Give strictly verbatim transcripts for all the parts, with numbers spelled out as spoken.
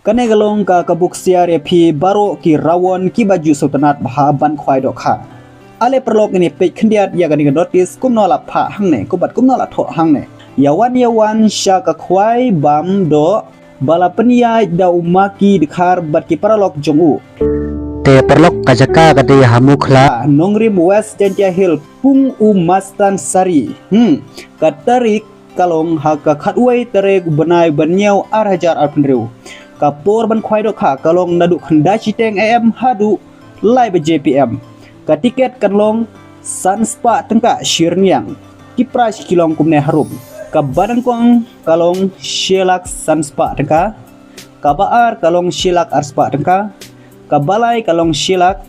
Kane ka long ka ka buk siar ïa phi baroh ki rawon kiba ju sngewtynnat bha ban khwai dohkha. Ale paralok, ngin ïa peit khyndiat ïa kane ka notis kumno la phah hangne, kumbat kumno la thoh hangne. Ïa wan ïa wan sha ka khwai bam doh ba la pynïaid da u Maki Dkhar bad ki paralok jong u. Te paralok, ka jaka ka dei ha Mukhla, Nongrim, West Jaintia Hills, pung u Mastan Sari. Hmm, ka tarik ka long ha ka khatwei tarik bnai ba hynñiew ar hajar arphew hynriew. Ka por ban khwai dohkha ka long naduh khyndai shiteng A M haduh lai baje P M. Ka tiket kan long san spah tyngka shi rynïeng. Ki prize ki long kumne harum. Kaba nyngkong ka long shi lak san spah tyngka. Kaba ar ka long shi lak ar spah tyngka. Kaba lai ka long shi lak.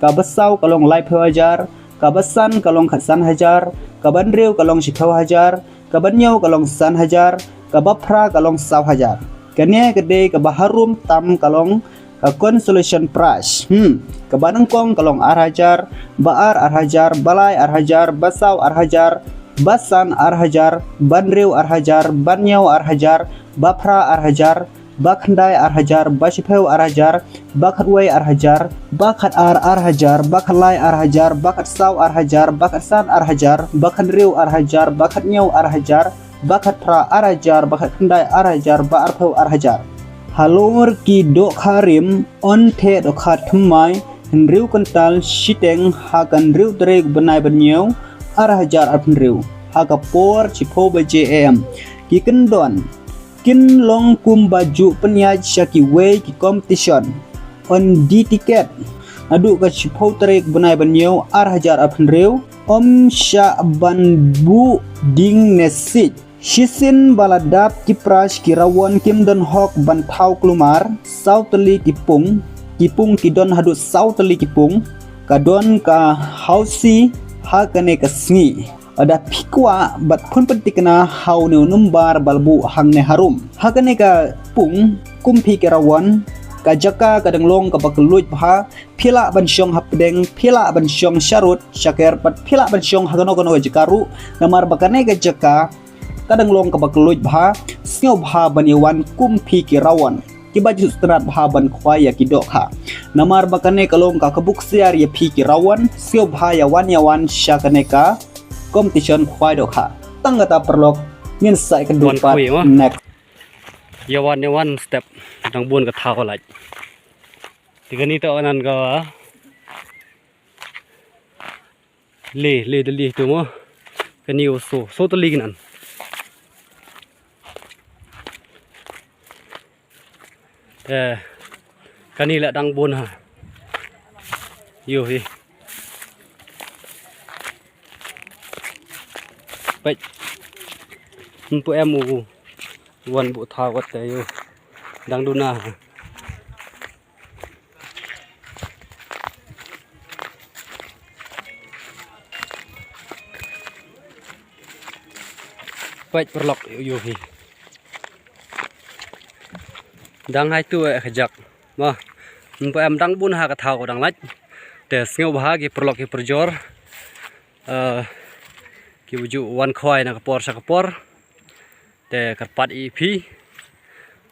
Kaba saw ka long laiphew hajar. Kaba san ka long khatsan hajar. Kaba hynriew ka long shiphew hajar. Kaba hynñiew ka long san hajar. Kaba phra ka long saw hajar. Kane ka dei kaba harum tam, ka long ka consolation prize. Hmm. Kaba nyngkong ka long ar hajar, ba ar ar hajar, ba lai ar hajar, ba saw ar hajar, ba san ar hajar, ba hynriew ar hajar, ba hynñiew ar hajar, ba phra ar hajar, ba khyndai ar hajar, ba shiphew ar hajar, ba khatwei ar hajar, ba khatar ar hajar, ba khatlai ar hajar, ba khatsaw ar hajar, ba khatsan ar hajar, ba khathynriew ar hajar, ba khathynñiew ar hajar, ba khatphra ar hajar, ba khatkhyndai ar hajar, ba arphew ar hajar. Halor ki dohkha rim, yn theh dohkha thymmai hynriew kyntal shiteng ha ka hynriew tarik bnai ba hynñiew ar hajar arphew hynriew ha ka por shiphew baje A M. Ki kyndon kin long kumba ju pynïaid sha kiwei ki competition. Yn die tiket naduh ka shiphew tarik bnai ba hynñiew ar hajar arphew hynriew. Ym shah ban buh ding ne siej. Shisien ba la dap ki prize ki rawon kim don hok ban thaw kulmar. Saw tylli ki pung, ki pung ki don haduh saw tylli ki pung. Ka don ka housie ha kane ka sngi. Lada phi kwah bad phone pynthikna ha une u nombar ba la buh hangne harum. Ha kane ka pung, kum phi ki rawon, ka jaka ka dang long kaba kylluid bha. Phi lah ban shong hapdeng, phi lah ban shong sharud shaker, bad phi lah ban shong ha kano kano ka jaka ruh. Namar ba kane ka jaka ka dang long kaba kylluid bha. Sngewbha ban ïa wan kum phi ki rawon kiba ju sngewtynnat bha ban khwai ïa ki dohkha. Namar ba kane ka long ka ka buk siar ïa phi ki rawon. Sngewbha ïa wan ïa wan sha kane ka competition khwai dohkha. Tang kata paralok, ngin sa ïakynduh pat next. Ïa wan ïa wan step, dang bun ka thaw lait. Te kane to nan ka le le de le to mo. Kane u so so te le ki nan. Eh, kane la dang bun ha. Ïohi. Peit. Ym pu em u wan buh thaw wat te ïoh. Dang duna ha. Peit paralok ïohi. Dang hai tu eh kajak. Mo. Ym pu em dang bun ha ka thaw ka dang lait. Te sngewbha ki paralok ki parajor. Eh, ki ba ju wan khwai na ka por sha ka por. Te kyrpad ïa phi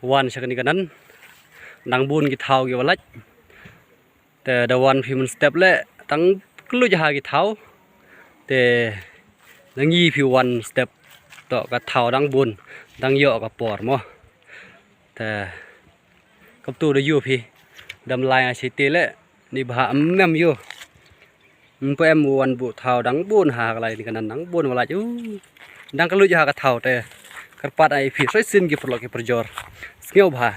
wan sha kane ka nan. Dang bun ki thaw ki ba lait. Te da wan phi mynstep le tang kylluid ha ki thaw. Te dang ïa phi wan step to ka thaw dang bun, dang ïoh ka por mo. Te kam tu da ïoh phi dam lai nga shi te le ni bha em em ïoh. Ym pu em wan buh thaw dang bun ha ka lai ni ka nan dang bun wa lait u. Dang kylluid ha ka thaw te kyrpad ai phi soi sin ki paralok ki parajor. Sngewbha.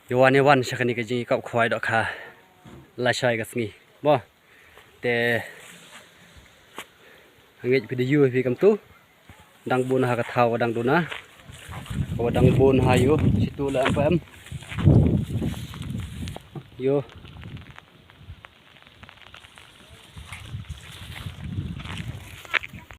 Ïa wan ïa wan sha kane ka jingïakop khwai dohkha. Lashai ka sngi. Mo. Te ngeit phi da ïoh phi kam tu. Dang bun ha ka thaw ka dang duna. Ka dang bun ha ïoh. Situ la em pa em. Ïoh.